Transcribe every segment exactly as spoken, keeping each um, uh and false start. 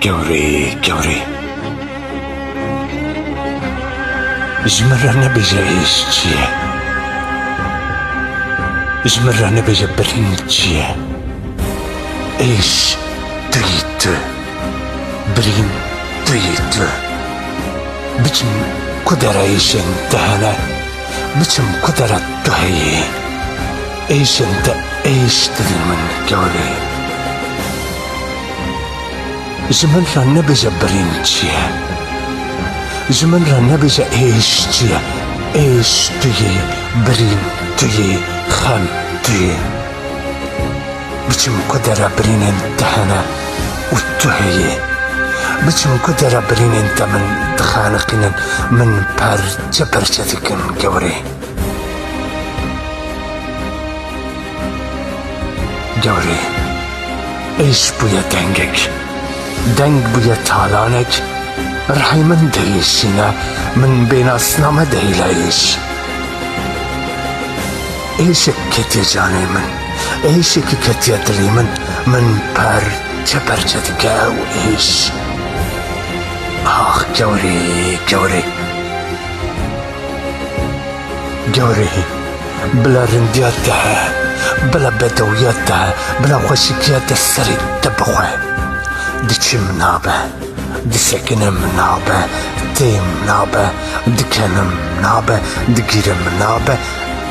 Gewrê, gewrê. Ji min re nebêje êş çi ye. Ji min re nebêje birîn çi ye. Êş tu yî tu. Birîn tu yî tu. Biçim ku dera êşên te hene. Biçim ku dera tu heyî. Êşên te êş didin min gewrê. Ji min re nebêje birîn çi ye. Ji min re nebêje êş çi ye. Êş tu yî, birîn tu yî, xem tu yî. Biçim ku dera birînên te hene û tu heyî. Biçim ku dera birînên te min dixeniqînin, min perçe perçe dikin gewrê. Gewrê, êş bûye dengek. Deng bûye talanek. Rihê min diêşîne, min bênasname dihêle êş. Êşek ketiye canê min. Êşekî ketiye dilê min. Min perçe perçe dike ew êş. Ax gewrê, gewrê. Gewrê, bila rindiya te, bila bedewiya te, bila xweşikiya te serê te bixwe. Diçim nabe, disekinim nabe, têm nabe, dikenim nabe, digîrim nabe,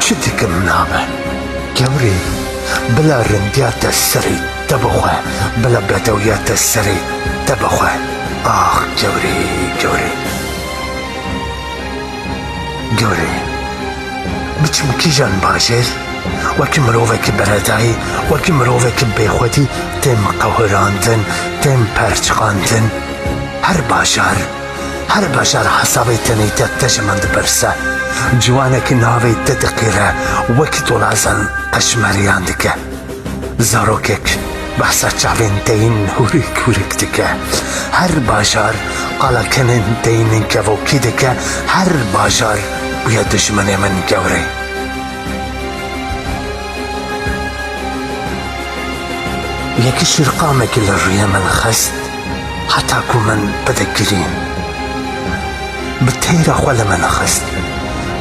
çi dikim nabe. Gewrê, bila rindiya te serê te bixwe, bila bedewiya te serê te bixwe. Ax gewrê, gewrê. Gewrê, biçim kîjan bajêr, wekî mirovekî beredayî, wekî mirovekî bêxwedî têm qehirandin, têm perçiqandin. Her bajar, her bajar hesabê tenêtiya te ji min dipirse. Ciwanekî navê te diqîre, wekî dolazan qeşmeriyan dike. Zarokek behsa çavên te yên hûrik hûrik dike. Her bajar qala kenên te yên kevokî dike. Her bajar bûye dijminê min gewrê. Yekî şîrqamekî li rûyê min xist. Heta ku min bide girîn. Bi têra xwe li min xist.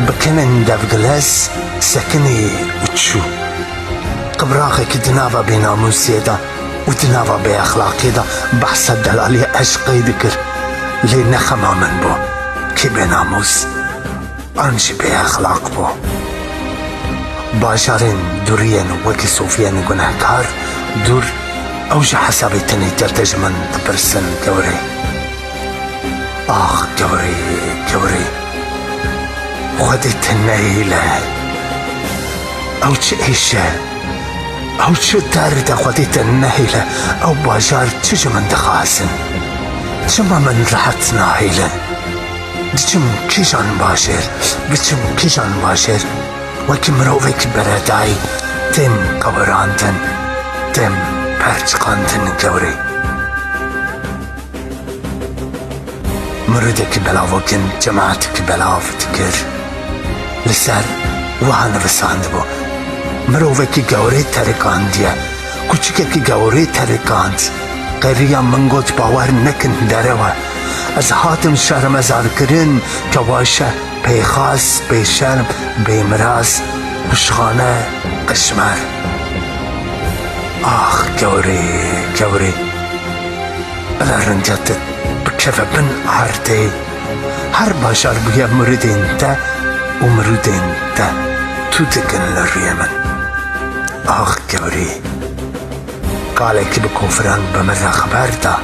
Bi kenên devgilez sekinî û çû. Qibraxekî di nava bênamûsiyê de û di nava bêexlaqiyê de behsa delaliya eşqê dikir. Lê ne xema min bû. Kê bênamûs? An jî bêexlaq bû. Bajarên dûriyên wekî sofiyên gunehkar dûr, ew ji hesabê tenêtiya te ji min dipirsin gewrê. Ax gewrê, gewrê. Xwedê te nehêle. Ew çi êş e? Ew çi derd e, Xwedê te nehêle. Ew bajar çi ji min dixwazin? Çima min rehet nahêlin? Diçim kîjan bajêr, biçim kîjan bajêr, wekî mirovekî beredayî têm qewirandin, têm perçiqandin gewrê. Mirûdekî belavokên cemaetekî belav dikir. Li ser wiha nivisandibû, mirovekî gewrê terikandiye. Kuçikekî gewrê terikand. Qeriya min got, bawer nekin derew e. Ez hatim şermezarkirin, kewaşe, pêxas, pêşerm, bêmiraz, kuşxane, qişmer. Ax gewrê, gewrê. Bila rindiya te bikeve bin erdê. Her bajar bûye mirûdên te û mirûdên te. Tu dikin li rûyê min. Ax gewrê. Kalekî bi kofiran bi min re xeber da.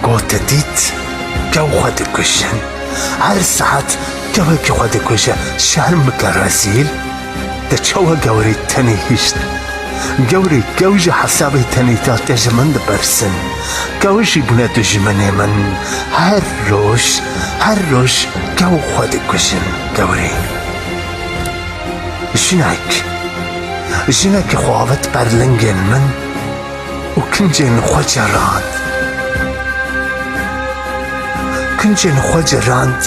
Got, te dît, kew xwe dikujin. Her saet kewekî xwe dikuje. Şerm bike rezîl. Te çawa gewrê tenê hişt? Gewrê, kew ji hesabê tenêtiya te ji min dipirsin. Kew jî bûne dijminê min. Her roj, her roj kew xwe dikujin gewrê. Jinek, jinekî xwe avêt ber lingên min û kincên xwe cerand. Kincên xwe cerand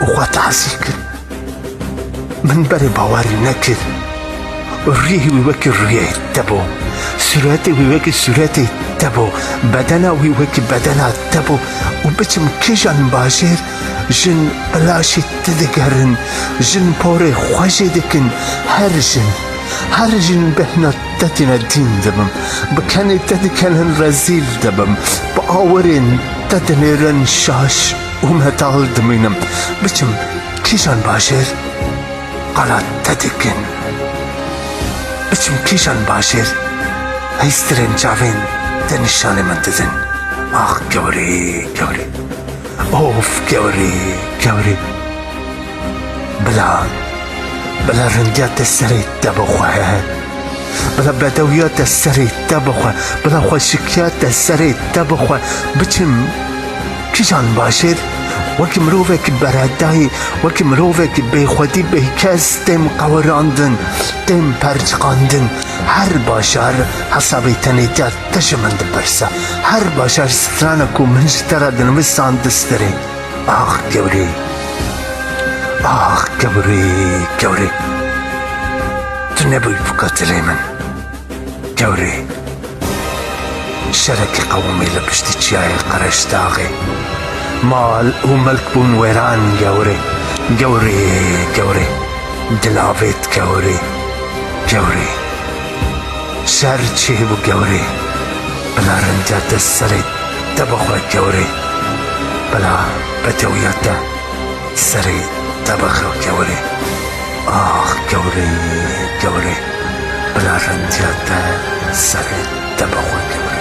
û xwe tazî kir. Min berê bawer nekir. Rûyê wî wekî rûyê te bû. Sûretê wî wekî sûretê te bû. Bedena wî wekî bedena te bû. Û biçim kîjan bajêr jin bi laşê te digerin, jin porê xwe jê dikin. Her jin, her jin bêhna te tîne dîn dibim. Bi kenê te dikenin rezîl dibim. Bi awirên te dinêrin şaş û metal dimînim. Biçim kîjan bajêr qala te dikin. Biçim kîjan bajêr heystrên çavên te nîşanê min didin. Ax gewrê, gewrê. Of gewrê, gewrê. Bila, bila rindiya te serê te bixwe. Bila bedewiya te serê te bixwe. Bila xweşikiya te serê te bixwe. Biçim kîjan bajêr, wekî mirovekî beredayî, wekî mirovekî bêxwedî bêkes têm qewirandin, têm perçiqandin. Her bajar hesabê tenêtiya te ji min dipirse. Her bajar strana ku min ji te re dinivîsan distirê. Ax gewrê. Ax gewrê, gewrê. Tu nebûyî bûka dilê min. Gewrê. Şerekî qewimî li piştî çiyayê Qereşdaxê. Mal û milk bûn wêran gewrê. Gewrê, gewrê. Dilavêt gewrê. Gewrê. Şer çêbû gewrê. Bila rindiya te serê te bixwe gewrê. Bila bedewiya te serê te bixwe gewrê. Ax gewrê, gewrê. Bila rindiya te serê te bixwe gewrê.